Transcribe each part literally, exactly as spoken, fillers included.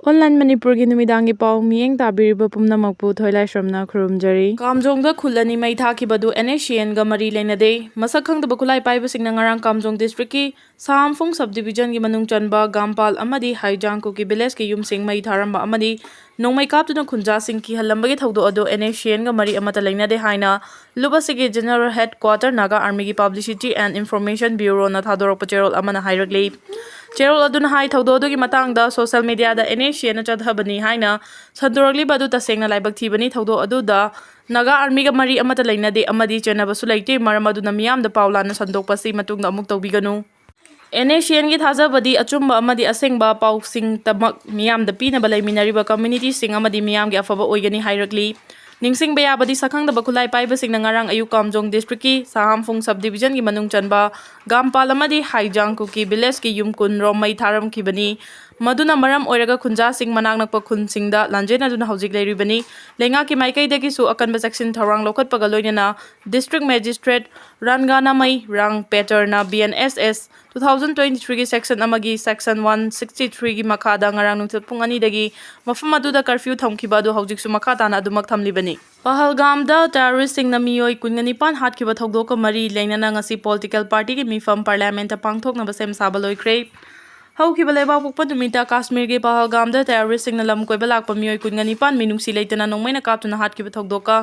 Online ꯃꯅꯤꯄꯨꯔꯒꯤ ꯅꯨꯃꯤꯗꯥꯡꯒꯤ ꯄꯥꯎ ꯃꯤꯠꯌꯦꯡ ꯇꯥꯕꯤꯔꯤꯕ ꯄꯨꯝꯅꯃꯛꯄꯨ ꯊꯣꯏꯂꯥꯏꯁ꯭ꯔꯝꯅ ꯈꯨꯔꯨꯝꯖꯔꯤ꯫ ꯀꯥꯝꯖꯣꯡꯗ ꯈꯨꯜ ꯑꯅꯤ ꯃꯩ ꯊꯥꯈꯤꯕꯗꯨ NSCNꯒ ꯃꯔꯤ ꯂꯩꯅꯗꯦ꯫ ꯃꯁꯛ ꯈꯪꯗꯕ ꯈꯨꯠꯂꯥꯏ ꯄꯥꯏꯕꯁꯤꯡꯅ ꯉꯔꯥꯡ ꯀꯥꯝꯖꯣꯡ districtꯀꯤ ꯁꯥꯝꯐꯨꯡ sub divisionꯒꯤ ꯃꯅꯨꯡ ꯆꯟꯕ ꯒꯥꯝꯄꯥꯜ ꯑꯃꯗꯤ ꯍꯥꯏꯖꯥꯡ ꯀꯨꯀꯤ villageꯀꯤ ꯌꯨꯝꯁꯤꯡ ꯃꯩ ꯊꯥꯔꯝꯕ ꯑꯃꯗꯤ ꯅꯣꯡꯃꯩ ꯀꯥꯞꯇꯨꯅ ꯈꯨꯟꯖꯥꯁꯤꯡ ꯀꯤꯍꯜꯂꯝꯕꯒꯤ ꯊꯧꯗꯣꯛ ꯑꯗꯨ NSCNꯒ ꯃꯔꯤ ꯑꯃꯠꯇ ꯂꯩꯅꯗꯦ ꯍꯥꯏꯅ ꯂꯨꯞ ꯑꯁꯤꯒꯤ General Headquarter Naga Armyꯒꯤ Publicity and Information Bureauꯅ ꯊꯥꯗꯣꯔꯛꯄ ꯆꯦꯔꯣꯜ ꯑꯃꯅ ꯍꯥꯏꯔꯛꯂꯤ꯫ ꯆꯦꯔꯣꯜ ꯑꯗꯨꯅ ꯍꯥꯏ, ꯊꯧꯗꯣꯛ ꯑꯗꯨꯒꯤ ꯃꯇꯥꯡꯗ social mediaꯗ NSCNꯅ ꯆꯠꯊꯕꯅꯤ ꯍꯥꯏꯅ ꯁꯟꯗꯣꯔꯛꯂꯤꯕ ꯑꯗꯨ ꯇꯁꯦꯡꯅ ꯂꯥꯏꯕꯛ ꯊꯤꯕꯅꯤ꯫ ꯊꯧꯗꯣꯛ ꯑꯗꯨꯗ ꯅꯥꯒꯥ ꯑꯥꯔꯃꯤꯒ ꯃꯔꯤ ꯑꯃꯠꯇ ꯂꯩꯅꯗꯦ ꯑꯃꯗꯤ ꯆꯦꯟꯅꯕꯁꯨ ꯂꯩꯇꯦ꯫ ꯃꯔꯝ ꯑꯗꯨꯅ ꯃꯤꯌꯥꯝꯗ ꯄꯥꯎ ꯂꯥꯟꯅ ꯁꯟꯗꯣꯛꯄ ꯑꯁꯤ ꯃꯇꯨꯡꯗ ꯑꯃꯨꯛ ꯇꯧꯕꯤꯒꯅꯨ꯫ NSCNꯒꯤ ꯊꯥꯖꯕꯗꯤ ꯑꯆꯨꯝꯕ ꯑꯃꯗꯤ ꯑꯁꯦꯡꯕ ꯄꯥꯎꯁꯤꯡꯇꯃꯛ ꯃꯤꯌꯥꯝꯗ ꯄꯤꯅꯕ ꯂꯩꯃꯤꯟꯅꯔꯤꯕ communityꯁꯤꯡ ꯑꯃꯗꯤ ꯃꯤꯌꯥꯝꯒꯤ ꯑꯐꯕ ꯑꯣꯏꯒꯅꯤ ꯍꯥꯏꯔꯛꯂꯤ꯫ ꯅꯤꯡꯁꯤꯡꯕ ꯌꯥꯕꯗꯤ, ꯁꯛꯈꯪꯗꯕ ꯈꯨꯠꯂꯥꯏ ꯄꯥꯏꯕꯁꯤꯡꯅ ꯉꯔꯥꯡ ꯑꯌꯨꯛ ꯀꯥꯝꯖꯣꯡ districtꯀꯤ ꯁꯥꯍꯥꯝꯐꯨꯡ sub divisionꯒꯤ ꯃꯅꯨꯡ ꯆꯟꯕ ꯒꯥꯝꯄꯥꯜ ꯑꯃꯗꯤ ꯍꯥꯏꯖꯥꯡ ꯀꯨꯀꯤ villageꯀꯤ ꯌꯨꯝ ꯀꯨꯟ ꯔꯣꯝ ꯃꯩ ꯊꯥꯔꯝꯈꯤꯕꯅꯤ꯫ ꯃꯗꯨꯅ ꯃꯔꯝ ꯑꯣꯏꯔꯒ ꯈꯨꯟꯖꯥꯁꯤꯡ ꯃꯅꯥꯛ ꯅꯛꯄ ꯈꯨꯟꯁꯤꯡꯗ ꯂꯥꯟꯖꯦꯟꯅꯗꯨꯅ ꯍꯧꯖꯤꯛ ꯂꯩꯔꯤꯕꯅꯤ꯫ ꯂꯩꯉꯥꯛꯀꯤ ꯃꯥꯏꯀꯩꯗꯒꯤꯁꯨ ꯑꯀꯟꯕ ꯆꯦꯛꯁꯤꯟ ꯊꯧꯔꯥꯡ ꯂꯧꯈꯠꯄꯒ ꯂꯣꯏꯅꯅ District Magistrate ꯔꯥꯟꯒꯥꯅꯥꯃꯩ ꯔꯥꯡ ꯄꯦꯇꯔꯅ BNSS two thousand twenty threeꯒꯤ section ꯑꯃꯒꯤ section one sixty threeꯒꯤ ꯃꯈꯥꯗ ꯉꯔꯥꯡ ꯅꯨꯡꯊꯤꯜ ꯄꯨꯡ ꯑꯅꯤꯗꯒꯤ ꯃꯐꯝ ꯑꯗꯨꯗ curfew ꯊꯝꯈꯤꯕ ꯑꯗꯨ ꯍꯧꯖꯤꯛꯁꯨ ꯃꯈꯥ ꯇꯥꯅ ꯑꯗꯨꯃꯛ ꯊꯝꯂꯤꯕꯅꯤ꯫ ꯄꯍꯜꯒꯥꯝꯗ terroristꯁꯤꯡꯅ ꯃꯤꯑꯣꯏ ꯀꯨꯟꯒ ꯅꯤꯄꯥꯟ ꯍꯥꯠꯈꯤꯕ ꯊꯧꯗꯣꯛꯀ ꯃꯔꯤ ꯂꯩꯅꯅ ꯉꯁꯤ political partyꯒꯤ ꯃꯤꯐꯝ parliamentꯇ ꯄꯥꯡꯊꯣꯛꯅꯕ ꯁꯦꯝ ꯁꯥꯕ ꯂꯣꯏꯈ꯭ꯔꯦ꯫ ꯍꯧꯈꯤꯕ ꯂꯩꯕꯥꯛꯄꯣꯛꯄ ꯅꯨꯃꯤꯠꯇ ꯀꯥꯁꯃꯤꯔꯒꯤ ꯄꯍꯜꯒꯥꯝꯗ terroristꯁꯤꯡꯅ ꯂꯝ ꯀꯣꯏꯕ ꯂꯥꯛꯄ ꯃꯤꯑꯣꯏ ꯀꯨꯟꯒ ꯅꯤꯄꯥꯟ ꯃꯤꯅꯨꯡꯁꯤ ꯂꯩꯇꯅ ꯅꯣꯡꯃꯩꯅ ꯀꯥꯞꯇꯨꯅ ꯍꯥꯠꯈꯤꯕ ꯊꯧꯗꯣꯛꯀ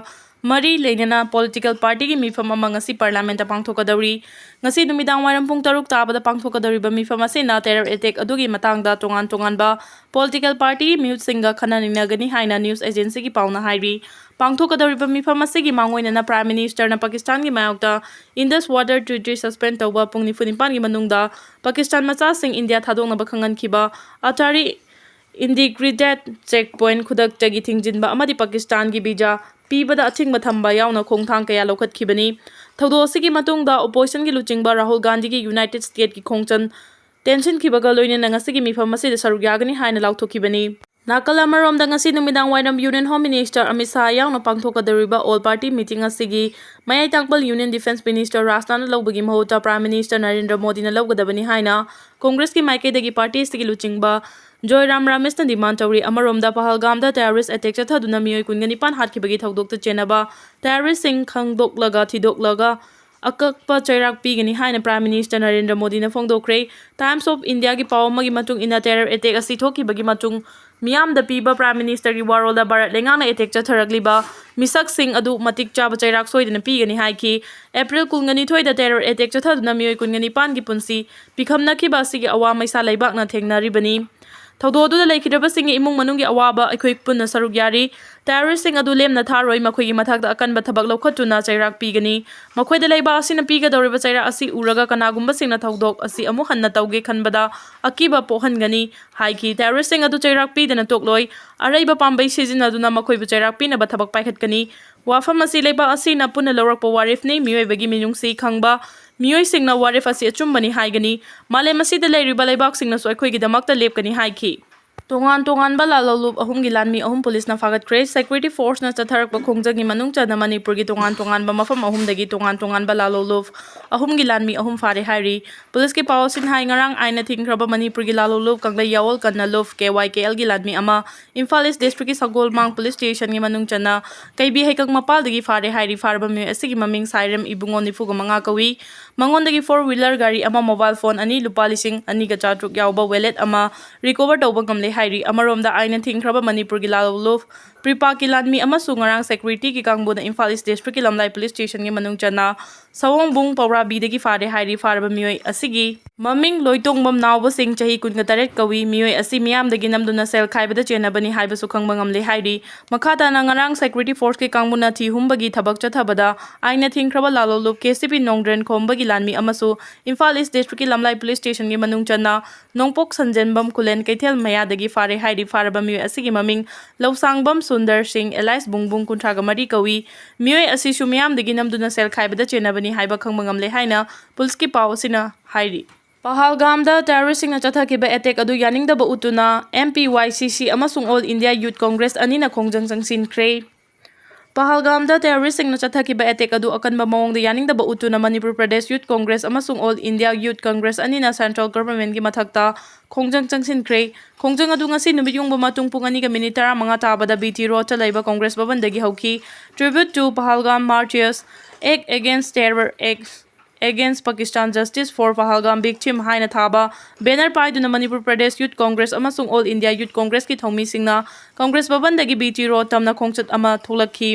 ꯃꯔꯤ ꯂꯩꯅꯅ political partyꯒꯤ ꯃꯤꯐꯝ ꯑꯃ ꯉꯁꯤ parliamentꯇ ꯄꯥꯡꯊꯣꯛꯀꯗꯧꯔꯤ꯫ ꯉꯁꯤ ꯅꯨꯃꯤꯗꯥꯡ ꯋꯥꯏꯔꯝ ꯄꯨꯡ ꯇꯔꯨꯛ ꯇꯥꯕꯗ ꯄꯥꯡꯊꯣꯛꯀꯗꯧꯔꯤꯕ ꯃꯤꯐꯝ ꯑꯁꯤꯅ terror attack ꯑꯗꯨꯒꯤ ꯃꯇꯥꯡꯗ ꯇꯣꯉꯥꯟ ꯇꯣꯉꯥꯟꯕ political partyꯒꯤ ꯃꯤꯍꯨꯠꯁꯤꯡꯒ ꯈꯟꯅ ꯅꯩꯅꯒꯅꯤ ꯍꯥꯏꯅ news agencyꯒꯤ ꯄꯥꯎꯅ ꯍꯥꯏꯔꯤ꯫ ꯄꯥꯡꯊꯣꯛꯀꯗꯧꯔꯤꯕ ꯃꯤꯐꯝ ꯑꯁꯤꯒꯤ ꯃꯥꯡꯑꯣꯏꯅꯅ Prime Ministerꯅ ꯄꯥꯀꯤꯁꯇꯥꯟꯒꯤ ꯃꯥꯌꯣꯛꯇ Indus Waters Treaty suspend ꯇꯧꯕ ꯄꯨꯡ ꯅꯤꯐꯨ ꯅꯤꯄꯥꯟꯒꯤ ꯃꯅꯨꯡꯗ ꯄꯥꯀꯤꯁꯇꯥꯟ ꯃꯆꯥꯁꯤꯡ ꯏꯟꯗꯤꯌꯥ ꯊꯥꯗꯣꯛꯅꯕ ꯈꯪꯍꯟꯈꯤꯕ ꯑꯇꯥꯔꯤ integrated checkpoint ꯈꯨꯗꯛꯇꯒꯤ ꯊꯤꯡꯖꯤꯟꯕ ꯑꯃꯗꯤ ꯄꯥꯀꯤꯁꯇꯥꯟꯒꯤ visa ꯄꯤꯕꯗ ꯑꯊꯤꯡꯕ ꯊꯝꯕ ꯌꯥꯎꯅ ꯈꯣꯡꯊꯥꯡ ꯀꯌꯥ ꯂꯧꯈꯠꯈꯤꯕꯅꯤ꯫ ꯊꯧꯗꯣꯛ ꯑꯁꯤꯒꯤ ꯃꯇꯨꯡꯗ oppositionꯒꯤ ꯂꯨꯆꯤꯡꯕ ꯔꯥꯍꯨꯜ ꯒꯥꯟꯙꯤꯒꯤ United Statesꯀꯤ ꯈꯣꯡꯆꯟ ꯇꯦꯟꯁꯤꯟꯈꯤꯕꯒ ꯂꯣꯏꯅꯅ ꯉꯁꯤꯒꯤ ꯃꯤꯐꯝ ꯑꯁꯤꯗ ꯁꯔꯨꯛ ꯌꯥꯒꯅꯤ ꯍꯥꯏꯅ ꯂꯥꯎꯊꯣꯛꯈꯤꯕꯅꯤ꯫ ꯅꯥꯀꯜ ꯑꯃꯔꯣꯝꯗ, ꯉꯁꯤ ꯅꯨꯃꯤꯗꯥꯡ ꯋꯥꯏꯔꯝ Union Home Minister Amit Shah ꯌꯥꯎꯅ ꯄꯥꯡꯊꯣꯛꯀꯗꯧꯔꯤꯕ all party meeting ꯑꯁꯤꯒꯤ ꯃꯌꯥꯏ ꯇꯥꯡꯄꯜ Union Defence Minister ꯔꯥꯖꯅꯥꯊꯅ ꯂꯧꯕꯒꯤ ꯃꯍꯨꯠꯇ Prime Minister ꯅꯔꯦꯟꯗ꯭ꯔ ꯃꯣꯗꯤꯅ ꯂꯧꯒꯗꯕꯅꯤ ꯍꯥꯏꯅ Congressꯀꯤ ꯃꯥꯏꯀꯩꯗꯒꯤ party ꯑꯁꯤꯒꯤ ꯂꯨꯆꯤꯡꯕ ꯖꯣꯏꯔꯥꯝ ꯔꯥꯃꯦꯁꯅ ꯗꯤꯃꯥꯟ ꯇꯧꯔꯤ꯫ ꯑꯃꯔꯣꯝꯗ, ꯄꯍꯜꯒꯥꯝꯗ ꯇꯦꯔꯣꯔꯤꯁ꯭ꯠ ꯑꯦꯇꯦꯛ ꯆꯠꯊꯗꯨꯅ ꯃꯤꯑꯣꯏ ꯀꯨꯟꯒ ꯅꯤꯄꯥꯟ ꯍꯥꯠꯈꯤꯕꯒꯤ ꯊꯧꯗꯣꯛꯇ ꯆꯦꯟꯅꯕ ꯇꯦꯔꯣꯔꯤꯁ꯭ꯠꯁꯤꯡ ꯈꯪꯗꯣꯛꯂꯒ ꯊꯤꯗꯣꯛꯂꯒ ꯑꯀꯛꯄ ꯆꯩꯔꯥꯛ ꯄꯤꯒꯅꯤ ꯍꯥꯏꯅ Prime Minister ꯅꯔꯦꯟꯗ꯭ꯔ ꯃꯣꯗꯤꯅ ꯐꯣꯡꯗꯣꯛꯈ꯭ꯔꯦ꯫ Times of India ꯒꯤ ꯄꯥꯎ ꯑꯃꯒꯤ ꯃꯇꯨꯡ ꯏꯟꯅ, ꯇꯦꯔꯣꯔ ꯑꯦꯇꯦꯛ ꯑꯁꯤ ꯊꯣꯛꯈꯤꯕꯒꯤ ꯃꯇꯨꯡ ꯃꯤꯌꯥꯝꯗ ꯄꯤꯕ Prime Minister ꯒꯤ ꯋꯥꯔꯣꯜꯗ ꯚꯥꯔꯠ ꯂꯩꯉꯥꯛꯅ ꯑꯦꯇꯦꯛ ꯆꯠꯊꯔꯛꯂꯤꯕ ꯃꯤꯁꯛꯁꯤꯡ ꯑꯗꯨ ꯃꯇꯤꯛ ꯆꯥꯕ ꯆꯩꯔꯥꯛ ꯁꯣꯏꯗꯅ ꯄꯤꯒꯅꯤ ꯍꯥꯏꯈꯤ꯫ ꯑꯦꯄ꯭ꯔꯤꯜ ꯀꯨꯟꯒ ꯅꯤꯊꯣꯏꯗ ꯇꯦꯔꯣꯔ ꯑꯦꯇꯦꯛ ꯆꯠꯊꯗꯨꯅ ꯃꯤꯑꯣꯏ ꯀꯨꯟꯒ ꯅꯤꯄꯥꯟꯒꯤ ꯄꯨꯟꯁꯤ ꯄꯤꯈꯝꯅꯈꯤꯕ ꯑꯁꯤꯒꯤ ꯑꯋꯥ ꯃꯩꯁꯥ ꯂꯩꯕꯥꯛꯅ ꯊꯦꯡꯅꯔꯤꯕꯅꯤ꯫ ꯊꯧꯗꯣꯛ ꯑꯗꯨꯗ ꯂꯩꯈꯤꯗ꯭ꯔꯕꯁꯤꯡꯒꯤ ꯏꯃꯨꯡ ꯃꯅꯨꯡꯒꯤ ꯑꯋꯥꯕ ꯑꯩꯈꯣꯏ ꯄꯨꯟꯅ ꯁꯔꯨꯛ ꯌꯥꯔꯤ꯫ ꯇꯦꯔꯣꯔꯤꯁ꯭ꯠꯁꯤꯡ ꯑꯗꯨ ꯂꯦꯝꯅ ꯊꯥꯔꯣꯏ, ꯃꯈꯣꯏꯒꯤ ꯃꯊꯛꯇ ꯑꯀꯟꯕ ꯊꯕꯛ ꯂꯧꯈꯠꯇꯨꯅ ꯆꯩꯔꯥꯛ ꯄꯤꯒꯅꯤ꯫ ꯃꯈꯣꯏꯗ ꯂꯩꯕꯥꯛ ꯑꯁꯤꯅ ꯄꯤꯒꯗꯧꯔꯤꯕ ꯆꯩꯔꯥꯛ ꯑꯁꯤ ꯎꯔꯒ ꯀꯅꯥꯒꯨꯝꯕꯁꯤꯡꯅ ꯊꯧꯗꯣꯛ ꯑꯁꯤ ꯑꯃꯨꯛ ꯍꯟꯅ ꯇꯧꯒꯦ ꯈꯟꯕꯗ ꯑꯀꯤꯕ ꯄꯣꯛꯍꯟꯒꯅꯤ ꯍꯥꯏꯈꯤ꯫ ꯇꯦꯔꯣꯔꯤꯁ꯭ꯠꯁꯤꯡ ꯑꯗꯨ ꯆꯩꯔꯥꯛ ꯄꯤꯗꯅ ꯇꯣꯛꯂꯣꯏ꯫ ꯑꯔꯩꯕ ꯄꯥꯝꯕꯩ ꯁꯤꯖꯤꯟꯅꯗꯨꯅ ꯃꯈꯣꯏꯕꯨ ꯆꯩꯔꯥꯛ ꯄꯤꯅꯕ ꯊꯕꯛ ꯄꯥꯏꯈꯠꯀꯅꯤ꯫ ꯋꯥꯐꯝ ꯑꯁꯤ ꯂꯩꯕꯥꯛ ꯑꯁꯤꯅ ꯄꯨꯟꯅ ꯂꯧꯔꯛꯄ ꯋꯥꯔꯦꯞꯅꯤ꯫ ꯃꯤꯑꯣꯏꯕꯒꯤ ꯃꯤꯅꯨꯡꯁꯤ ꯈꯪꯕ ꯃꯤꯑꯣꯏꯁꯤꯡꯅ ꯋꯥꯔꯦꯞ ꯑꯁꯤ ꯑꯆꯨꯝꯕꯅꯤ ꯍꯥꯏꯒꯅꯤ꯫ ꯃꯥꯂꯦꯝ ꯑꯁꯤꯗ ꯂꯩꯔꯤꯕ ꯂꯩꯕꯥꯛꯁꯤꯡꯅꯁꯨ ꯑꯩꯈꯣꯏꯒꯤꯗꯃꯛꯇ ꯂꯦꯞꯀꯅꯤ ꯍꯥꯏꯈꯤ꯫ ꯇꯣꯉꯥꯟ ꯇꯣꯉꯥꯟꯕ ꯂꯥꯂꯣꯂꯨꯞ ꯑꯍꯨꯝꯒꯤ ꯂꯥꯟꯃꯤ ꯑꯍꯨꯝ ꯄꯨꯂꯤꯁꯅ ꯐꯥꯒꯠꯈ꯭ꯔꯦ꯫ Security Force ꯅ ꯆꯠꯊꯔꯛꯄ ꯈꯣꯡꯖꯪꯒꯤ ꯃꯅꯨꯡ ꯆꯟꯅ ꯃꯅꯤꯄꯨꯔꯒꯤ ꯇꯣꯉꯥꯟ ꯇꯣꯉꯥꯟꯕ ꯃꯐꯝ ꯑꯍꯨꯝꯗꯒꯤ ꯇꯣꯉꯥꯟ ꯇꯣꯉꯥꯟꯕ ꯂꯥꯂꯣꯂꯨꯞ ꯑꯍꯨꯝꯒꯤ ꯂꯥꯟꯃꯤ ꯑꯍꯨꯝ ꯐꯥꯔꯦ ꯍꯥꯏꯔꯤ꯫ ꯄꯨꯂꯤꯁꯀꯤ ꯄꯥꯎꯁꯤꯡ ꯍꯥꯏ, ꯉꯔꯥꯡ ꯑꯥꯏꯟꯅ ꯊꯤꯡꯈ꯭ꯔꯕ ꯃꯅꯤꯄꯨꯔꯒꯤ ꯂꯥꯂꯣꯂꯨꯞ ꯀꯪꯂꯩ ꯌꯥꯑꯣꯜ ꯀꯟꯅ ꯂꯨꯞ, ꯀꯦ ꯋꯥꯏ ꯀꯦ ꯑꯦꯜꯒꯤ ꯂꯥꯟꯃꯤ ꯑꯃ, ꯏꯝꯐꯥꯜ ꯏꯁ꯭ꯠ ꯗꯤꯁꯇ꯭ꯔꯤꯛꯀꯤ ꯁꯒꯣꯜꯃꯥꯡ ꯄꯨꯂꯤꯁ ꯁ꯭ꯇꯦꯁꯟꯒꯤ ꯃꯅꯨꯡ ꯆꯟꯅ ꯀꯩꯕꯤ ꯍꯩꯀꯪ ꯃꯄꯥꯜꯗꯒꯤ ꯐꯥꯔꯦ ꯍꯥꯏꯔꯤ꯫ ꯐꯥꯔꯕ ꯃꯤꯑꯣꯏ ꯑꯁꯤꯒꯤ ꯃꯃꯤꯡ ꯁꯥꯏꯔꯦꯝ ꯏꯕꯨꯡꯉꯣ, ꯅꯤꯐꯨꯒ ꯃꯉꯥ ꯀꯧꯏ꯫ ꯃꯉꯣꯟꯗꯒꯤ four wheeler ꯒꯥꯔꯤ ꯑꯃ, mobile phone ꯑꯅꯤ, ꯂꯨꯄꯥ ꯂꯤꯁꯤꯡ ꯑꯅꯤꯒ ꯆꯥꯇ꯭ꯔꯨꯛ ꯌꯥꯎꯕ wallet ꯑꯃ recover ꯇꯧꯕ ꯉꯝꯂꯦ ꯍꯥꯏꯔꯤ꯫ ꯑꯃꯔꯣꯝꯗ, ꯑꯥꯏꯟꯅ ꯊꯤꯡꯈ꯭ꯔꯕ ꯃꯅꯤꯄꯨꯔꯒꯤ ꯂꯥꯂꯣꯂꯨꯞ ꯄ꯭ꯔꯤꯄꯥꯛꯀꯤ ꯂꯥꯟꯃꯤ ꯑꯃꯁꯨ ꯉꯔꯥꯡ security ꯒꯤ ꯀꯥꯡꯕꯨꯅ ꯏꯝꯐꯥꯜ ꯏꯁ꯭ꯠ ꯗꯤꯁꯇ꯭ꯔꯤꯛꯀꯤ ꯂꯝꯂꯥꯏ ꯄꯨꯂꯤꯁ ꯁ꯭ꯇꯦꯁꯟꯒꯤ ꯃꯅꯨꯡ ꯆꯟꯅ ꯁꯑꯣꯡꯕꯨꯡ ꯄꯧꯔꯥꯕꯤꯗꯒꯤ ꯐꯥꯔꯦ ꯍꯥꯏꯔꯤ꯫ ꯐꯥꯔꯕ ꯃꯤꯑꯣꯏ ꯑꯁꯤꯒꯤ ꯃꯃꯤꯡ ꯂꯣꯏꯇꯣꯡꯕꯝ ꯅꯥꯎꯕꯁꯤꯡ, ꯆꯍꯤ ꯀꯨꯟꯒ ꯇꯔꯦꯠ ꯀꯧꯏ꯫ ꯃꯤꯑꯣꯏ ꯑꯁꯤ ꯃꯤꯌꯥꯝꯗꯒꯤ ꯅꯝꯗꯨꯅ ꯁꯦꯜ ꯈꯥꯏꯕꯗ ꯆꯦꯟꯅꯕꯅꯤ ꯍꯥꯏꯕꯁꯨ ꯈꯪꯕ ꯉꯝꯂꯦ ꯍꯥꯏꯔꯤ꯫ ꯃꯈꯥ ꯇꯥꯅ ꯉꯔꯥꯡ security force ꯀꯤ ꯀꯥꯡꯕꯨꯅ ꯊꯤ ꯍꯨꯝꯕꯒꯤ ꯊꯕꯛ ꯆꯠꯊꯕꯗ ꯑꯥꯏꯟꯅ ꯊꯤꯡꯈ꯭ꯔꯕ ꯂꯥꯂꯣꯂꯨꯞ ꯀꯦ ꯁꯤ ꯄꯤ ꯅꯣꯡꯗ꯭ꯔꯦꯟ ꯈꯣꯝꯕꯒꯤ ꯂꯥꯟꯃꯤ ꯑꯃꯁꯨ ꯏꯝꯐꯥꯜ ꯏꯁ꯭ꯠ ꯗꯤꯁꯇ꯭ꯔꯤꯛꯀꯤ ꯂꯝꯂꯥꯏ ꯄꯨꯂꯤꯁ ꯁ꯭ꯇꯦꯁꯟꯒꯤ ꯃꯅꯨꯡ ꯆꯟꯅ ꯅꯣꯡꯄꯣꯛ ꯁꯟꯖꯦꯟꯕꯝ ꯈꯨꯂꯦꯟ ꯀꯩꯊꯦꯜ ꯃꯌꯥꯗꯒꯤ ꯐꯥꯔꯦ ꯍꯥꯏꯔꯤ꯫ ꯐꯥꯔꯕ ꯃꯤꯑꯣꯏ ꯑꯁꯤꯒꯤ ꯃꯃꯤꯡ ꯂꯧꯁꯥꯡꯕꯝ ꯁꯨꯟꯗꯔ ꯁꯤꯡ alias ꯕꯨꯡꯕꯨꯡ, ꯀꯨꯟꯊ꯭ꯔꯥꯒ ꯃꯔꯤ ꯀꯧꯏ꯫ ꯃꯤꯑꯣꯏ ꯑꯁꯤꯁꯨ ꯃꯤꯌꯥꯝꯗꯒꯤ ꯅꯝꯗꯨꯅ ꯁꯦꯜ ꯈꯥꯏꯕꯗ ꯆꯦꯟꯅꯕꯅꯤ ꯍꯥꯏꯕ ꯈꯪꯕ ꯉꯝꯂꯦ ꯍꯥꯏꯅ ꯄꯨꯂꯤꯁꯀꯤ ꯄꯥꯎ ꯑꯁꯤꯅ ꯍꯥꯏꯔꯤ꯫ ꯄꯍꯜꯒꯥꯝꯗ ꯇꯦꯔꯣꯔꯤꯁ꯭ꯠꯁꯤꯡꯅ ꯆꯠꯊꯈꯤꯕ ꯑꯦꯇꯦꯛ ꯑꯗꯨ ꯌꯥꯅꯤꯡꯗꯕ ꯎꯠꯇꯨꯅ M P Y C C ꯑꯃꯁꯨꯡ All India Youth Congress ꯑꯅꯤꯅ ꯈꯣꯡꯖꯪ ꯆꯪꯁꯤꯟꯈ꯭ꯔꯦ꯫ ꯄꯍꯜꯒꯥꯝꯗ ꯇꯦꯔꯣꯔꯤꯁꯁꯤꯡꯅ ꯆꯠꯊꯈꯤꯕ ꯑꯦꯇꯦꯛ ꯑꯗꯨ ꯑꯀꯟꯕ ꯃꯑꯣꯡꯗ ꯌꯥꯅꯤꯡꯗꯕ ꯎꯠꯇꯨꯅ ꯃꯅꯤꯄꯨꯔ ꯄ꯭ꯔꯗꯦꯁ ꯌꯨꯠ ꯀꯣꯡꯒ꯭ꯔꯦꯁ ꯑꯃꯁꯨꯡ ꯑꯣꯜ ꯏꯟꯗꯤꯌꯥ ꯌꯨꯠ ꯀꯣꯡꯒ꯭ꯔꯦꯁ ꯑꯅꯤꯅ ꯁꯦꯟꯇ꯭ꯔꯦꯜ ꯒꯚꯔꯟꯃꯦꯟꯠꯀꯤ ꯃꯊꯛꯇ ꯈꯣꯡꯖꯪ ꯆꯪꯁꯤꯟꯈ꯭ꯔꯦ꯫ ꯈꯣꯡꯖꯪ ꯑꯗꯨ ꯉꯁꯤ ꯅꯨꯃꯤꯠ ꯌꯨꯡꯕ ꯃꯇꯨꯡ ꯄꯨꯡ ꯑꯅꯤꯒ ꯃꯤꯅꯤꯠ ꯇꯔꯥꯃꯉꯥ ꯇꯥꯕꯗ ꯕꯤ ꯇꯤ ꯔꯣꯗꯇ ꯂꯩꯕ ꯀꯣꯡꯒ꯭ꯔꯦꯁ ꯚꯕꯟꯗꯒꯤ ꯍꯧꯈꯤ꯫ Tribute to Pahalgam Martyrs, Act Against Terror, Act Against Pakistan, Justice for Pahalgam Victim ꯍꯥꯏꯅ ꯊꯥꯕ ꯕꯦꯅꯔ ꯄꯥꯏꯗꯨꯅ ꯃꯅꯤꯄꯨꯔ ꯄ꯭ꯔꯗꯦꯁ ꯌꯨꯠ ꯀꯣꯡꯒ꯭ꯔꯦꯁ ꯑꯃꯁꯨꯡ ꯑꯣꯜ ꯏꯟꯗꯤꯌꯥ ꯌꯨꯠ ꯀꯣꯡꯒ꯭ꯔꯦꯁꯀꯤ ꯊꯧꯃꯤꯁꯤꯡꯅ ꯀꯣꯡꯒ꯭ꯔꯦꯁ ꯚꯕꯟꯗꯒꯤ ꯕꯤ ꯇꯤ ꯔꯣꯗ ꯇꯝꯅ ꯈꯣꯡꯆꯠ ꯑꯃ ꯊꯣꯛꯂꯛꯈꯤ꯫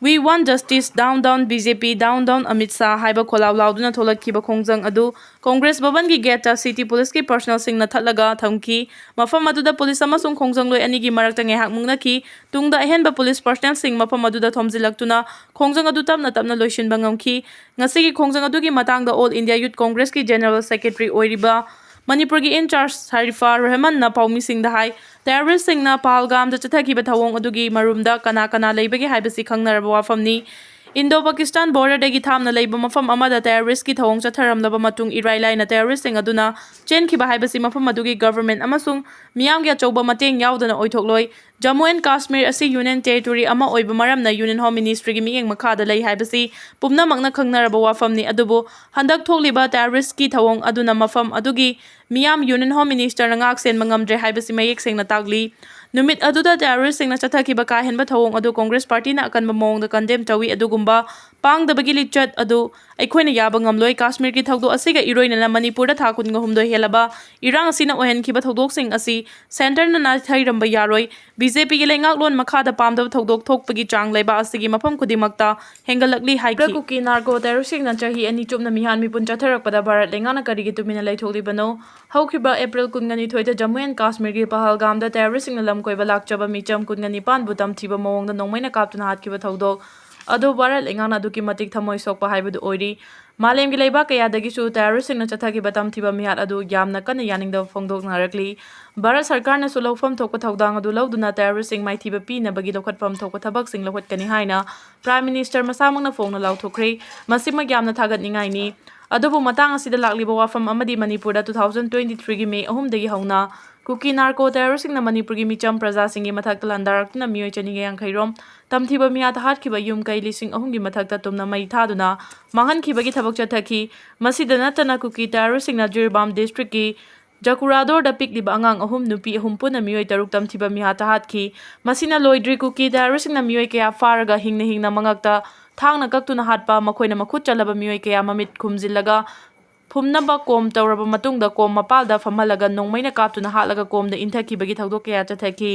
We want justice, down down B J P, down down Amit Shah ꯍꯥꯏꯕ ꯈꯣꯜꯂꯥꯎ ꯂꯥꯎꯗꯨꯅ ꯊꯣꯛꯂꯛꯈꯤꯕ ꯈꯣꯡꯖꯪ ꯑꯗꯨ ꯀꯣꯡꯒ꯭ꯔꯦꯁ ꯚꯕꯟꯒꯤ ꯒꯦꯠꯇ ꯁꯤꯇꯤ ꯄꯨꯂꯤꯁꯀꯤ ꯄꯔꯁꯅꯦꯜꯁꯤꯡꯅ ꯊꯠꯂꯒ ꯊꯝꯈꯤ꯫ ꯃꯐꯝ ꯑꯗꯨꯗ ꯄꯨꯂꯤꯁ ꯑꯃꯁꯨꯡ ꯈꯣꯡꯖꯪꯂꯣꯏ ꯑꯅꯤꯒꯤ ꯃꯔꯛꯇ ꯉꯥꯏꯍꯥꯛ ꯃꯨꯛꯅꯈꯤ꯫ ꯇꯨꯡꯗ ꯑꯍꯦꯟꯕ ꯄꯨꯂꯤꯁ ꯄꯔꯁꯅꯦꯜꯁꯤꯡ ꯃꯐꯝ ꯑꯗꯨꯗ ꯊꯣꯝꯖꯤꯜꯂꯛꯇꯨꯅ ꯈꯣꯡꯖꯪ ꯑꯗꯨ ꯇꯞꯅ ꯇꯞꯅ ꯂꯣꯏꯁꯤꯟꯕ ꯉꯝꯈꯤ꯫ ꯉꯁꯤꯒꯤ ꯈꯣꯡꯖꯪ ꯑꯗꯨꯒꯤ ꯃꯇꯥꯡꯗ ꯑꯣꯜ ꯏꯟꯗꯤꯌꯥ ꯌꯨꯠ ꯀꯣꯡꯒ꯭ꯔꯦꯁꯀꯤ ꯖꯦꯅꯔꯦꯜ ꯁꯦꯀ꯭ꯔꯦꯇꯔꯤ ꯑꯣꯏꯔꯤꯕ ꯃꯅꯤꯄꯨꯔꯒꯤ ꯏꯟꯆꯥꯔꯖ ꯁꯥꯔꯤꯐꯥ ꯔꯍꯃꯟꯅ ꯄꯥꯎꯃꯤꯁꯤꯡꯗ ꯍꯥꯏ, ꯇꯦꯔꯣꯔꯤꯁꯁꯤꯡꯅ ꯄꯍꯜꯒꯥꯝꯗ ꯆꯠꯊꯈꯤꯕ ꯊꯧꯑꯣꯡ ꯑꯗꯨꯒꯤ ꯃꯔꯨꯝꯗ ꯀꯅꯥ ꯀꯅꯥ ꯂꯩꯕꯒꯦ ꯍꯥꯏꯕꯁꯤ ꯈꯪꯅꯔꯕ ꯋꯥꯐꯝꯅꯤ꯫ ꯏꯟꯗꯣ ꯄꯥꯀꯤꯁꯇꯥꯟ ꯕꯣꯔꯗꯔꯗꯒꯤ ꯊꯥꯞꯅ ꯂꯩꯕ ꯃꯐꯝ ꯑꯃꯗ ꯇꯦꯔꯣꯔꯤꯁꯀꯤ ꯊꯧꯑꯣꯡ ꯆꯠꯊꯔꯝꯂꯕ ꯃꯇꯨꯡ ꯏꯔꯥꯏ ꯂꯥꯏꯅ ꯇꯦꯔꯣꯔꯤꯁꯁꯤꯡ ꯑꯗꯨꯅ ꯆꯦꯟꯈꯤꯕ ꯍꯥꯏꯕꯁꯤ ꯃꯐꯝ ꯑꯗꯨꯒꯤ ꯒꯚꯔꯟꯃꯦꯟꯠ ꯑꯃꯁꯨꯡ ꯃꯤꯌꯥꯝꯒꯤ ꯑꯆꯧꯕ ꯃꯇꯦꯡ ꯌꯥꯎꯗꯅ ꯑꯣꯏꯊꯣꯛꯂꯣꯏ꯫ ꯖꯝꯃꯨ ꯑꯦꯟ ꯀꯥꯁꯃꯤꯔ ꯑꯁꯤ ꯌꯨꯅꯤꯌꯟ ꯇꯦꯔꯤꯇꯣꯔꯤ ꯑꯃ ꯑꯣꯏꯕ ꯃꯔꯝꯅ ꯌꯨꯅꯤꯌꯟ ꯍꯣꯝ ꯃꯤꯅꯤꯁꯇ꯭ꯔꯤꯒꯤ ꯃꯤꯠꯌꯦꯡ ꯃꯈꯥꯗ ꯂꯩ ꯍꯥꯏꯕꯁꯤ ꯄꯨꯝꯅꯃꯛꯅ ꯈꯪꯅꯔꯕ ꯋꯥꯐꯝꯅꯤ꯫ ꯑꯗꯨꯕꯨ ꯍꯟꯗꯛ ꯊꯣꯛꯂꯤꯕ ꯇꯦꯔꯣꯔꯤꯁꯀꯤ ꯊꯧꯑꯣꯡ ꯑꯗꯨꯅ ꯃꯐꯝ ꯑꯗꯨꯒꯤ ꯃꯤꯌꯥꯝ ꯌꯨꯅꯤꯌꯟ ꯍꯣꯝ ꯃꯤꯅꯤꯁꯇꯔꯅ ꯉꯥꯛ ꯁꯦꯟꯕ ꯉꯝꯗ꯭ꯔꯦ ꯍꯥꯏꯕꯁꯤ ꯃꯌꯦꯛ ꯁꯦꯡꯅ ꯇꯥꯛꯂꯤ꯫ ꯅꯨꯃꯤꯠ ꯑꯗꯨꯗ ꯇꯦꯔꯣꯔꯤꯁꯁꯤꯡꯅ ꯆꯠꯊꯈꯤꯕ ꯀꯥ ꯍꯦꯟꯕ ꯊꯧꯑꯣꯡ ꯑꯗꯨ ꯀꯣꯡꯒ꯭ꯔꯦꯁ ꯄꯥꯔꯇꯤꯅ ꯑꯀꯟꯕ ꯃꯑꯣꯡꯗ ꯀꯟꯗꯦꯝ ꯇꯧꯏ꯫ ꯑꯗꯨꯒꯨꯝꯕ ꯄꯥꯡꯗꯕꯒꯤ ꯂꯤꯆꯠ ꯑꯗꯨ ꯑꯩꯈꯣꯏꯅ ꯌꯥꯕ ꯉꯝꯂꯣꯏ꯫ ꯀꯥꯁꯃꯤꯔꯒꯤ ꯊꯧꯗꯣꯛ ꯑꯁꯤꯒ ꯏꯔꯣꯏꯅꯅ ꯃꯅꯤꯄꯨꯔꯗ ꯊꯥ ꯀꯨꯟꯒ ꯍꯨꯝꯗꯣꯏ ꯍꯦꯜꯂꯕ ꯏꯔꯥꯡ ꯑꯁꯤꯅ ꯑꯣꯏꯍꯟꯈꯤꯕ ꯊꯧꯗꯣꯛꯁꯤꯡ ꯑꯁꯤ ꯁꯦꯟꯇꯔꯅ ꯅꯥꯊꯩꯔꯝꯕ ꯌꯥꯔꯣꯏ꯫ ꯕꯤ ꯖꯦ ꯄꯤꯒꯤ ꯂꯩꯉꯥꯛꯂꯣꯟ ꯃꯈꯥꯗ ꯄꯥꯝꯗꯕ ꯊꯧꯗꯣꯛ ꯊꯣꯛꯄꯒꯤ ꯆꯥꯡ ꯂꯩꯕꯥꯛ ꯑꯁꯤꯒꯤ ꯃꯐꯝ ꯈꯨꯗꯤꯡꯃꯛꯇ ꯍꯦꯟꯒꯠꯂꯛꯂꯤ ꯍꯥꯏꯈꯤ꯫ ꯀꯨꯀꯤ ꯅꯥꯔꯀꯣ ꯇꯦꯔꯣꯔꯤꯁꯁꯤꯡꯅ ꯆꯍꯤ ꯑꯅꯤ ꯆꯨꯞꯅ ꯃꯤꯍꯥꯠ ꯃꯤꯄꯨꯟ ꯆꯠꯊꯔꯛꯄꯗ ꯚꯥꯔꯠ ꯂꯩꯉꯥꯛꯅ ꯀꯔꯤꯒꯤ ꯇꯨꯃꯤꯟꯅ ꯂꯩꯊꯣꯛꯂꯤꯕꯅꯣ? ꯍꯧꯈꯤꯕ ꯑꯦꯄ꯭ꯔꯤꯜ ꯀꯨꯟꯒ ꯅꯤꯊꯣꯏꯗ ꯖꯝꯃꯨ ꯑꯦꯟ ꯀꯥꯁꯃꯤꯔꯒꯤ ꯄꯍꯜꯒꯥꯝꯗ ꯇꯦꯔꯣꯔꯤꯁꯁꯤꯡꯅ ꯂꯝ ꯀꯣꯏꯕ ꯂꯥꯛꯆꯕ ꯃꯤꯆꯝ ꯀꯨꯟꯒ ꯅꯤꯄꯥꯟꯕꯨ ꯇꯝꯊꯤꯕ ꯃꯑꯣꯡꯗ ꯅꯣꯡꯃꯩꯅ ꯀꯥꯞꯇꯨꯅ ꯍꯥꯠꯈꯤꯕ ꯊꯧꯗꯣꯛ ꯑꯗꯨ ꯚꯥꯔꯠ ꯂꯩꯉꯥꯛꯅ ꯑꯗꯨꯛꯀꯤ ꯃꯇꯤꯛ ꯊꯃꯣꯏ ꯁꯣꯛꯄ ꯍꯥꯏꯕꯗꯨ ꯑꯣꯏꯔꯤ꯫ ꯃꯥꯂꯦꯝꯒꯤ ꯂꯩꯕꯥꯛ ꯀꯌꯥꯗꯒꯤꯁꯨ ꯇꯦꯔꯣꯔꯤꯁꯁꯤꯡꯅ ꯆꯠꯊꯈꯤꯕ ꯇꯝꯊꯤꯕ ꯃꯤꯍꯥꯠ ꯑꯗꯨ ꯌꯥꯝꯅ ꯀꯟꯅ ꯌꯥꯅꯤꯡꯗꯕ ꯐꯣꯡꯗꯣꯛꯅꯔꯛꯂꯤ꯫ ꯚꯥꯔꯠ ꯁꯔꯀꯥꯔꯅꯁꯨ ꯂꯧꯐꯝ ꯊꯣꯛꯄ ꯊꯧꯗꯥꯡ ꯑꯗꯨ ꯂꯧꯗꯨꯅ ꯇꯦꯔꯣꯔꯤꯁꯁꯤꯡ ꯃꯥꯏꯊꯤꯕ ꯄꯤꯅꯕꯒꯤ ꯂꯧꯈꯠꯐꯝ ꯊꯣꯛꯄ ꯊꯕꯛꯁꯤꯡ ꯂꯧꯈꯠꯀꯅꯤ ꯍꯥꯏꯅ ꯄ꯭ꯔꯥꯏꯝ ꯃꯤꯅꯤꯁꯇꯔ ꯃꯁꯥꯃꯛꯅ ꯐꯣꯡꯅ ꯂꯥꯎꯊꯣꯛꯈ꯭ꯔꯦ꯫ ꯃꯁꯤꯃꯛ ꯌꯥꯝꯅ ꯊꯥꯒꯠꯅꯤꯡꯉꯥꯏꯅꯤ꯫ ꯑꯗꯨꯕꯨ ꯃꯇꯥꯡ ꯑꯁꯤꯗ ꯂꯥꯛꯂꯤꯕ ꯋꯥꯐꯝ ꯑꯃꯗꯤ ꯃꯅꯤꯄꯨꯔꯗ two thousand twenty threeꯒꯤ ꯃꯦ ꯑꯍꯨꯝꯗꯒꯤ ꯍꯧꯅ ꯀꯨꯀꯤ ꯅꯥꯔꯀꯣ ꯇꯦꯔꯣꯔꯤꯁꯁꯤꯡꯅ ꯃꯅꯤꯄꯨꯔꯒꯤ ꯃꯤꯆꯝ ꯄ꯭ꯔꯖꯥꯁꯤꯡꯒꯤ ꯃꯊꯛꯇ ꯂꯥꯟꯗꯥꯔꯛꯇꯨꯅ ꯃꯤꯑꯣꯏ ꯆꯅꯤꯒ ꯌꯥꯡꯈꯩ ꯔꯣꯝ, ꯇꯝꯊꯤꯕ ꯃꯤꯍꯥꯠꯇ ꯍꯥꯠꯈꯤꯕ ꯌꯨꯝ ꯀꯩ ꯂꯤꯁꯤꯡ ꯑꯍꯨꯝꯒꯤ ꯃꯊꯛꯇ ꯇꯨꯝꯅ ꯃꯩ ꯊꯥꯗꯨꯅ ꯃꯥꯡꯍꯟꯈꯤꯕꯒꯤ ꯊꯕꯛ ꯆꯠꯊꯈꯤ꯫ ꯃꯁꯤꯗ ꯅꯠꯇꯅ ꯀꯨꯀꯤ ꯇꯦꯔꯣꯔꯤꯁꯁꯤꯡꯅ ꯖꯤꯔꯤꯕꯥꯝ ꯗꯤꯁꯇ꯭ꯔꯤꯛꯀꯤ ꯖꯀꯨꯔꯥꯗꯣꯔꯗ ꯄꯤꯛꯂꯤꯕ ꯑꯉꯥꯡ ꯑꯍꯨꯝ, ꯅꯨꯄꯤ ꯑꯍꯨꯝ, ꯄꯨꯟꯅ ꯃꯤꯑꯣꯏ ꯇꯔꯨꯛ ꯇꯝꯊꯤꯕ ꯃꯤꯍꯥꯠꯇ ꯍꯥꯠꯈꯤ꯫ ꯃꯁꯤꯅ ꯂꯣꯏꯗ꯭ꯔꯤ, ꯀꯨꯀꯤ ꯇꯦꯔꯣꯔꯤꯁꯁꯤꯡꯅ ꯃꯤꯑꯣꯏ ꯀꯌꯥ ꯐꯥꯔꯒ ꯍꯤꯡꯅ ꯍꯤꯡꯅ ꯃꯉꯛꯇ ꯊꯥꯡꯅ ꯀꯛꯇꯨꯅ ꯍꯥꯠꯄ, ꯃꯈꯣꯏꯅ ꯃꯈꯨꯠ ꯆꯜꯂꯕ ꯃꯤꯑꯣꯏ ꯀꯌꯥ ꯃꯃꯤꯠ ꯈꯨꯝꯖꯤꯜꯂꯒ ꯐꯨꯝꯅꯕ ꯀꯣꯝ ꯇꯧꯔꯕ ꯃꯇꯨꯡꯗ ꯀꯣꯝ ꯃꯄꯥꯜꯗ ꯐꯝꯍꯜꯂꯒ ꯅꯣꯡꯃꯩꯅ ꯀꯥꯞꯇꯨꯅ ꯍꯥꯠꯂꯒ ꯀꯣꯝꯗ ꯏꯟꯊꯈꯤꯕꯒꯤ ꯊꯧꯗꯣꯛ ꯀꯌꯥ ꯆꯠꯊꯈꯤ꯫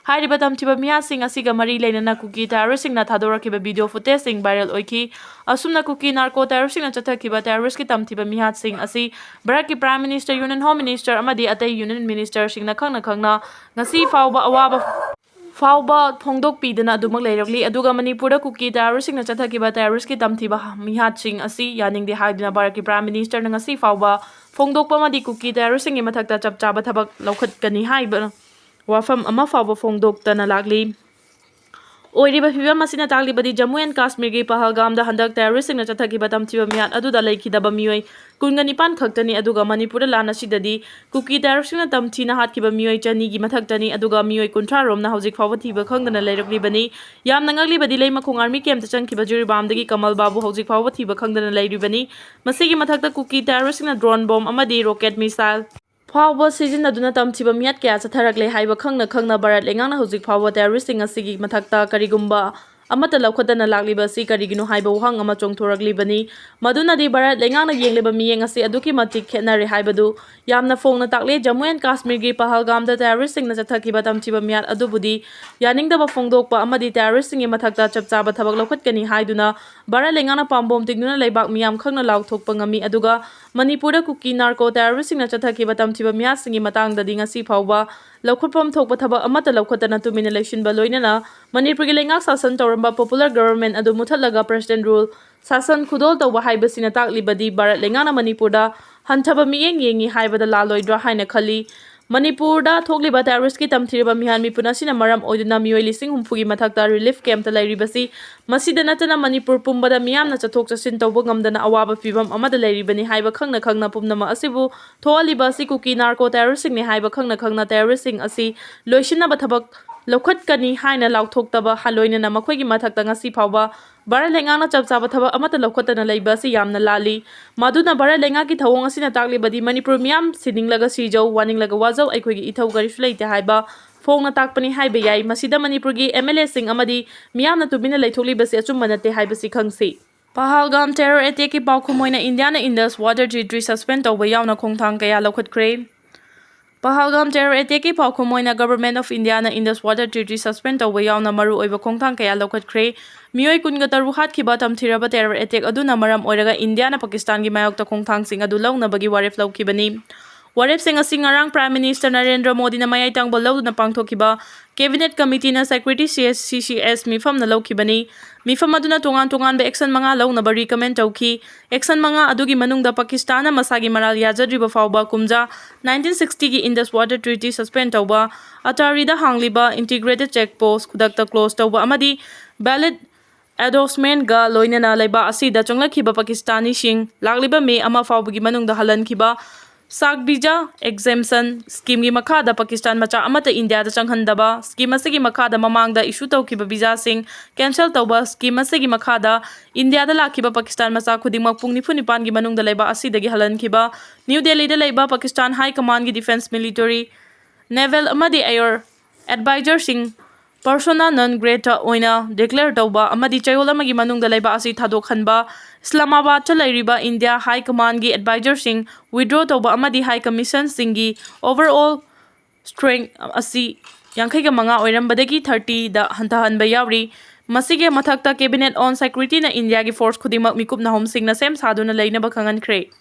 ꯍꯥꯏꯔꯤꯕ ꯇꯝꯊꯤꯕ ꯃꯤꯍꯥꯠꯁꯤꯡ ꯑꯁꯤꯒ ꯃꯔꯤ ꯂꯩꯅꯅ ꯀꯨꯀꯤ ꯇꯦꯔꯣꯔꯤꯁꯁꯤꯡꯅ ꯊꯥꯗꯣꯔꯛꯈꯤꯕ ꯚꯤꯗꯤꯑꯣ ꯐꯨꯇꯦꯖꯁꯤꯡ ꯚꯥꯏꯔꯦꯜ ꯑꯣꯏꯈꯤ꯫ ꯑꯁꯨꯝꯅ ꯀꯨꯀꯤ ꯅꯥꯔꯀꯣ ꯇꯦꯔꯣꯔꯤꯁꯁꯤꯡꯅ ꯆꯠꯊꯈꯤꯕ ꯇꯦꯔꯣꯔꯤꯁꯀꯤ ꯇꯝꯊꯤꯕ ꯃꯤꯍꯥꯠꯁꯤꯡ ꯑꯁꯤ ꯚꯥꯔꯠꯀꯤ Prime Minister, Union Home Minister ꯑꯃꯗꯤ ꯑꯇꯩ Union Ministerꯁꯤꯡꯅ ꯈꯪꯅ ꯈꯪꯅ ꯉꯁꯤ ꯐꯥꯎꯕ ꯑꯋꯥꯕ ꯐꯥꯎꯕ ꯐꯣꯡꯗꯣꯛꯄꯤꯗꯅ ꯑꯗꯨꯃꯛ ꯂꯩꯔꯛꯂꯤ꯫ ꯑꯗꯨꯒ ꯃꯅꯤꯄꯨꯔꯗ ꯀꯨꯀꯤ ꯇꯦꯔꯣꯔꯤꯁꯁꯤꯡꯅ ꯆꯠꯊꯈꯤꯕ ꯇꯦꯔꯣꯔꯤꯁꯀꯤ ꯇꯝꯊꯤꯕ ꯃꯤꯍꯥꯠꯁꯤꯡ ꯑꯁꯤ ꯌꯥꯅꯤꯡꯗꯦ ꯍꯥꯏꯗꯨꯅ ꯚꯥꯔꯠꯀꯤ Prime Ministerꯅ ꯉꯁꯤ ꯐꯥꯎꯕ ꯐꯣꯡꯗꯣꯛꯄ ꯑꯃꯗꯤ ꯀꯨꯀꯤ ꯇꯦꯔꯣꯔꯤꯁꯁꯤꯡꯒꯤ ꯃꯊꯛꯇ ꯆꯞ ꯆꯥꯕ ꯊꯕꯛ ꯂꯧꯈꯠꯀꯅꯤ ꯍꯥꯏꯕ ꯋꯥꯐꯝ ꯑꯃ ꯐꯥꯎꯕ ꯐꯣꯡꯗꯣꯛꯇꯅ ꯂꯥꯛꯂꯤ꯫ ꯑꯣꯏꯔꯤꯕ ꯐꯤꯕꯝ ꯑꯁꯤꯅ ꯇꯥꯛꯂꯤꯕꯗꯤ ꯖꯝꯃꯨ ꯑꯦꯟ ꯀꯥꯁꯃꯤꯔꯒꯤ ꯄꯍꯜꯒꯥꯝꯗ ꯍꯟꯗꯛ ꯇꯦꯔꯣꯔꯤꯁꯁꯤꯡꯅ ꯆꯠꯊꯈꯤꯕ ꯇꯝꯊꯤꯕ ꯃꯤꯍꯥꯠ ꯑꯗꯨꯗ ꯂꯩꯈꯤꯗꯕ ꯃꯤꯑꯣꯏ ꯀꯨꯟꯒ ꯅꯤꯄꯥꯟ ꯈꯛꯇꯅꯤ꯫ ꯑꯗꯨꯒ ꯃꯅꯤꯄꯨꯔꯗ ꯂꯥꯟ ꯑꯁꯤꯗꯗꯤ ꯀꯨꯀꯤ ꯇꯦꯔꯣꯔꯤꯁꯁꯤꯡꯅ ꯇꯝꯊꯤꯅ ꯍꯥꯠꯈꯤꯕ ꯃꯤꯑꯣꯏ ꯆꯅꯤꯒꯤ ꯃꯊꯛꯇꯅꯤ꯫ ꯑꯗꯨꯒ ꯃꯤꯑꯣꯏ ꯀꯨꯟꯊ꯭ꯔꯥ ꯔꯣꯝꯅ ꯍꯧꯖꯤꯛ ꯐꯥꯎꯕ ꯊꯤꯕ ꯈꯪꯗꯅ ꯂꯩꯔꯛꯂꯤꯕꯅꯤ꯫ ꯌꯥꯝꯅ ꯉꯛꯂꯤꯕꯗꯤ ꯂꯩꯃꯈꯣꯡ ꯑꯥꯔꯃꯤ ꯀꯦꯝꯞꯇ ꯆꯪꯈꯤꯕ ꯖꯤꯔꯤꯕꯥꯝꯗꯒꯤ ꯀꯃꯜ ꯕꯥꯕꯨ ꯍꯧꯖꯤꯛ ꯐꯥꯎꯕ ꯊꯤꯕ ꯈꯪꯗꯅ ꯂꯩꯔꯤꯕꯅꯤ꯫ ꯃꯁꯤꯒꯤ ꯃꯊꯛꯇ ꯀꯨꯀꯤ ꯇꯦꯔꯣꯔꯤꯁꯁꯤꯡꯅ ꯗ꯭ꯔꯣꯟ ꯕꯣꯝ ꯑꯃꯗꯤ ꯔꯣꯀꯦꯠ ꯃꯤꯁꯥꯏꯜ ꯐꯥꯎꯕ ꯁꯤꯖꯤꯟꯅꯗꯨꯅ ꯇꯝꯊꯤꯕ ꯃꯤꯍꯥꯠ ꯀꯌꯥ ꯆꯠꯊꯔꯛꯂꯦ ꯍꯥꯏꯕ ꯈꯪꯅ ꯈꯪꯅ ꯚꯥꯔꯠ ꯂꯩꯉꯥꯛꯅ ꯍꯧꯖꯤꯛ ꯐꯥꯎꯕ ꯇꯦꯔꯣꯔꯤꯁꯁꯤꯡ ꯑꯁꯤꯒꯤ ꯃꯊꯛꯇ ꯀꯔꯤꯒꯨꯝꯕ ꯑꯃꯠꯇ ꯂꯧꯈꯠꯇꯅ ꯂꯥꯛꯂꯤꯕ ꯑꯁꯤ ꯀꯔꯤꯒꯤꯅꯣ ꯍꯥꯏꯕ ꯋꯥꯍꯪ ꯑꯃ ꯆꯣꯡꯊꯣꯔꯛꯂꯤꯕꯅꯤ꯫ ꯃꯗꯨꯅꯗꯤ ꯚꯥꯔꯠ ꯂꯩꯉꯥꯛꯅ ꯌꯦꯡꯂꯤꯕ ꯃꯤꯠꯌꯦꯡ ꯑꯁꯤ ꯑꯗꯨꯛꯀꯤ ꯃꯇꯤꯛ ꯈꯦꯠꯅꯔꯦ ꯍꯥꯏꯕꯗꯨ ꯌꯥꯝꯅ ꯐꯣꯡꯅ ꯇꯥꯛꯂꯦ꯫ ꯖꯝꯃꯨ ꯑꯦꯟ ꯀꯥꯁꯃꯤꯔꯒꯤ ꯄꯍꯜꯒꯥꯝꯗ ꯇꯦꯔꯣꯔꯤꯁꯁꯤꯡꯅ ꯆꯠꯊꯈꯤꯕ ꯇꯝꯊꯤꯕ ꯃꯤꯍꯥꯠ ꯑꯗꯨꯕꯨꯗꯤ ꯌꯥꯅꯤꯡꯗꯕ ꯐꯣꯡꯗꯣꯛꯄ ꯑꯃꯗꯤ ꯇꯦꯔꯣꯔꯤꯁꯁꯤꯡꯒꯤ ꯃꯊꯛꯇ ꯆꯞ ꯆꯥꯕ ꯊꯕꯛ ꯂꯧꯈꯠꯀꯅꯤ ꯍꯥꯏꯗꯨꯅ ꯚꯥꯔꯠ ꯂꯩꯉꯥꯛꯅ ꯄꯥꯝꯕꯣꯝ ꯇꯤꯡꯗꯨꯅ ꯂꯩꯕꯥꯛ ꯃꯤꯌꯥꯝ ꯈꯪꯅ ꯂꯥꯎꯊꯣꯛꯄ ꯉꯝꯃꯤ꯫ ꯑꯗꯨꯒ ꯃꯅꯤꯄꯨꯔꯗ ꯀꯨꯀꯤ ꯅꯥꯔꯀꯣ ꯇꯦꯔꯣꯔꯤꯁꯁꯤꯡꯅ ꯆꯠꯊꯈꯤꯕ ꯇꯝꯊꯤꯕ ꯃꯤꯍꯥꯠꯁꯤꯡꯒꯤ ꯃꯇꯥꯡꯗꯗꯤ ꯉꯁꯤ ꯐꯥꯎꯕ ꯂꯧꯈꯠꯐꯝ ꯊꯣꯛꯄ ꯊꯕꯛ ꯑꯃꯠꯇ ꯂꯧꯈꯠꯇꯅ ꯇꯨꯃꯤꯟꯅ ꯂꯩꯁꯤꯟꯕ, ꯂꯣꯏꯅꯅ ꯃꯅꯤꯄꯨꯔꯒꯤ ꯂꯩꯉꯥꯛ ꯁꯥꯁꯟ ꯇꯧꯔꯝꯕ popular government ꯑꯗꯨ ꯃꯨꯊꯠꯂꯒ President rule ꯁꯥꯁꯟ ꯈꯨꯗꯣꯜ ꯇꯧꯕ ꯍꯥꯏꯕꯁꯤꯅ ꯇꯥꯛꯂꯤꯕꯗꯤ ꯚꯥꯔꯠ ꯂꯩꯉꯥꯛꯅ ꯃꯅꯤꯄꯨꯔꯗ ꯍꯟꯊꯕ ꯃꯤꯠꯌꯦꯡ ꯌꯦꯡꯉꯤ ꯍꯥꯏꯕꯗ ꯂꯥꯜꯂꯣꯏꯗ꯭ꯔꯥ ꯍꯥꯏꯅ ꯈꯜꯂꯤ꯫ ꯃꯅꯤꯄꯨꯔꯗ ꯊꯣꯛꯂꯤꯕ terroristꯀꯤ ꯇꯝꯊꯤꯔꯕ ꯃꯤꯍꯥꯠ ꯃꯤꯄꯨꯟ ꯑꯁꯤꯅ ꯃꯔꯝ ꯑꯣꯏꯗꯨꯅ ꯃꯤꯑꯣꯏ ꯂꯤꯁꯤꯡ ꯍꯨꯝꯐꯨꯒꯤ ꯃꯊꯛꯇ relief campꯇ ꯂꯩꯔꯤꯕꯁꯤ, ꯃꯁꯤꯗ ꯅꯠꯇꯅ ꯃꯅꯤꯄꯨꯔ ꯄꯨꯝꯕꯗ ꯃꯤꯌꯥꯝꯅ ꯆꯠꯊꯣꯛ ꯆꯠꯁꯤꯟ ꯇꯧꯕ ꯉꯝꯗꯅ ꯑꯋꯥꯕ ꯐꯤꯚꯝ ꯑꯃꯗ ꯂꯩꯔꯤꯕꯅꯤ ꯍꯥꯏꯕ ꯈꯪꯅ ꯈꯪꯅ ꯄꯨꯝꯅꯃꯛ ꯑꯁꯤꯕꯨ ꯊꯣꯛꯍꯜꯂꯤꯕ ꯑꯁꯤ ꯀꯨꯀꯤ narco terroristꯁꯤꯡꯅꯤ ꯍꯥꯏꯕ ꯈꯪꯅ ꯈꯪꯅ terroristꯁꯤꯡ ꯑꯁꯤ ꯂꯣꯏꯁꯤꯟꯅꯕ ꯊꯕꯛ ꯂꯧꯈꯠꯀꯅꯤ ꯍꯥꯏꯅ ꯂꯥꯎꯊꯣꯛꯇꯕ ꯂꯣꯏꯅꯅ ꯃꯈꯣꯏꯒꯤ ꯃꯊꯛꯇ ꯉꯁꯤ ꯐꯥꯎꯕ ꯚꯥꯔꯠ ꯂꯩꯉꯥꯛꯅ ꯆꯞ ꯆꯥꯕ ꯊꯕꯛ ꯑꯃꯠꯇ ꯂꯧꯈꯠꯇꯅ ꯂꯩꯕ ꯑꯁꯤ ꯌꯥꯝꯅ ꯂꯥꯜꯂꯤ꯫ ꯃꯗꯨꯅ ꯚꯥꯔꯠ ꯂꯩꯉꯥꯛꯀꯤ ꯊꯧꯑꯣꯡ ꯑꯁꯤꯅ ꯇꯥꯛꯂꯤꯕꯗꯤ ꯃꯅꯤꯄꯨꯔ ꯃꯤꯌꯥꯝ ꯁꯤꯅꯤꯡꯂꯒ ꯁꯤꯖꯧ, ꯋꯥꯅꯤꯡꯂꯒ ꯋꯥꯖꯧ, ꯑꯩꯈꯣꯏꯒꯤ ꯏꯊꯧ ꯀꯔꯤꯁꯨ ꯂꯩꯇꯦ ꯍꯥꯏꯕ ꯐꯣꯡꯅ ꯇꯥꯛꯄꯅꯤ ꯍꯥꯏꯕ ꯌꯥꯏ꯫ ꯃꯁꯤꯗ ꯃꯅꯤꯄꯨꯔꯒꯤ MLAꯁꯤꯡ ꯑꯃꯗꯤ ꯃꯤꯌꯥꯝꯅ ꯇꯨꯃꯤꯟꯅ ꯂꯩꯊꯣꯛꯂꯤꯕꯁꯤ ꯑꯆꯨꯝꯕ ꯅꯠꯇꯦ ꯍꯥꯏꯕꯁꯤ ꯈꯪꯁꯤ꯫ ꯄꯍꯜꯒꯥꯝ terror attackꯀꯤ ꯄꯥꯎꯈꯨꯝ ꯑꯣꯏꯅ ꯏꯟꯗꯤꯌꯥꯅ Indus Water Treaty suspend ꯇꯧꯕ ꯌꯥꯎꯅ ꯈꯣꯡꯊꯥꯡ ꯀꯌꯥ ꯂꯧꯈꯠꯈ꯭ꯔꯦ꯫ ꯄꯍꯜꯒꯥꯝ terror attackꯀꯤ ꯄꯥꯎꯈꯨꯝ ꯑꯣꯏꯅ Government of Indiaꯅ Indus Water Treaty suspend ꯇꯧꯕ ꯌꯥꯎꯅ ꯃꯔꯨꯑꯣꯏꯕ ꯈꯣꯡꯊꯥꯡ ꯀꯌꯥ ꯂꯧꯈꯠꯈ꯭ꯔꯦ꯫ ꯃꯤꯑꯣꯏ ꯀꯨꯟꯒ ꯇꯔꯨꯛ ꯍꯥꯠꯈꯤꯕ ꯇꯝꯊꯤꯔꯕ terror attack ꯑꯗꯨꯅ ꯃꯔꯝ ꯑꯣꯏꯔꯒ ꯏꯟꯗꯤꯌꯥꯅ ꯄꯥꯀꯤꯁꯇꯥꯟꯒꯤ ꯃꯥꯌꯣꯛꯇ ꯈꯣꯡꯊꯥꯡꯁꯤꯡ ꯑꯗꯨ ꯂꯧꯅꯕꯒꯤ ꯋꯥꯔꯦꯞ ꯂꯧꯈꯤꯕꯅꯤ꯫ ꯋꯥꯔꯦꯞꯁꯤꯡ ꯑꯁꯤ ꯉꯔꯥꯡ Prime Minister ꯅꯔꯦꯟꯗ꯭ꯔ ꯃꯣꯗꯤꯅ ꯃꯌꯥꯏ ꯇꯥꯡꯕ ꯂꯧꯗꯨꯅ ꯄꯥꯡꯊꯣꯛꯈꯤꯕ Cabinet Committeeꯅ Secretary CCS ꯃꯤꯐꯝꯅ ꯂꯧꯈꯤꯕꯅꯤ꯫ ꯃꯤꯐꯝ ꯑꯗꯨꯅ ꯇꯣꯉꯥꯟ ꯇꯣꯉꯥꯟꯕ action ꯃꯉꯥ ꯂꯧꯅꯕ recommend ꯇꯧꯈꯤ꯫ Action ꯃꯉꯥ ꯑꯗꯨꯒꯤ ꯃꯅꯨꯡꯗ ꯄꯥꯀꯤꯁꯇꯥꯟꯅ ꯃꯁꯥꯒꯤ ꯃꯔꯥꯜ ꯌꯥꯖꯗ꯭ꯔꯤꯕ ꯐꯥꯎꯕ ꯀꯨꯝꯖꯥ nineteen sixtyꯒꯤ Indus Water Treaty suspend ꯇꯧꯕ, ꯑꯇꯥꯔꯤꯗ ꯍꯥꯡꯂꯤꯕ integrated check post ꯈꯨꯗꯛꯇ close ꯇꯧꯕ ꯑꯃꯗꯤ valid endorsement ꯒ ꯂꯣꯏꯅꯅ ꯂꯩꯕꯥꯛ ꯑꯁꯤꯗ ꯆꯪꯂꯛꯈꯤꯕ ꯄꯥꯀꯤꯁꯇꯥꯅꯤꯁꯤꯡ ꯂꯥꯛꯂꯤꯕ May ꯑꯃ ꯐꯥꯎꯕꯒꯤ ꯃꯅꯨꯡꯗ ꯍꯜꯍꯟꯈꯤꯕ, SAARC visa exemption schemeꯒꯤ ꯃꯈꯥꯗ ꯄꯥꯀꯤꯁꯇꯥꯟ ꯃꯆꯥ ꯑꯃꯠꯇ ꯏꯟꯗꯤꯌꯥꯗ ꯆꯪꯍꯟꯗꯕ, scheme ꯑꯁꯤꯒꯤ ꯃꯈꯥꯗ ꯃꯃꯥꯡꯗ issue ꯇꯧꯈꯤꯕ visaꯁꯤꯡ cancel ꯇꯧꯕ, scheme ꯑꯁꯤꯒꯤ ꯃꯈꯥꯗ ꯏꯟꯗꯤꯌꯥꯗ ꯂꯥꯛꯈꯤꯕ ꯄꯥꯀꯤꯁꯇꯥꯟ ꯃꯆꯥ ꯈꯨꯗꯤꯡꯃꯛ ꯄꯨꯡ ꯅꯤꯐꯨ ꯅꯤꯄꯥꯟꯒꯤ ꯃꯅꯨꯡꯗ ꯂꯩꯕꯥꯛ ꯑꯁꯤꯗꯒꯤ ꯍꯜꯍꯟꯈꯤꯕ, New Delhiꯗ ꯂꯩꯕ Pakistan High Commandꯒꯤ defence, military, naval ꯑꯃꯗꯤ air advisorꯁꯤꯡ persona non grata ꯑꯣꯏꯅ declare ꯇꯧꯕ ꯑꯃꯗꯤ ꯆꯌꯣꯜ ꯑꯃꯒꯤ ꯃꯅꯨꯡꯗ ꯂꯩꯕꯥꯛ ꯑꯁꯤ ꯊꯥꯗꯣꯛꯍꯟꯕ, ꯏꯁꯂꯥꯃꯥꯕꯥꯗꯇ ꯂꯩꯔꯤꯕ ꯏꯟꯗꯤꯌꯥ High Commandꯒꯤ advisorꯁꯤꯡ withdraw ꯇꯧꯕ ꯑꯃꯗꯤ High Commissionꯁꯤꯡꯒꯤ overall strength ꯑꯁꯤ ꯌꯥꯡꯈꯩꯒ ꯃꯉꯥ ꯑꯣꯏꯔꯝꯕꯗꯒꯤ thirtyꯗ ꯍꯟꯊꯍꯟꯕ ꯌꯥꯎꯔꯤ꯫ ꯃꯁꯤꯒꯤ ꯃꯊꯛꯇ Cabinet on Securityꯅ ꯏꯟꯗꯤꯌꯥꯒꯤ force ꯈꯨꯗꯤꯡꯃꯛ ꯃꯤꯀꯨꯞ ꯅꯥꯍꯨꯝꯁꯤꯡꯅ ꯁꯦꯝ ꯁꯥꯗꯨꯅ ꯂꯩꯅꯕ ꯈꯪꯍꯟꯈ꯭ꯔꯦ꯫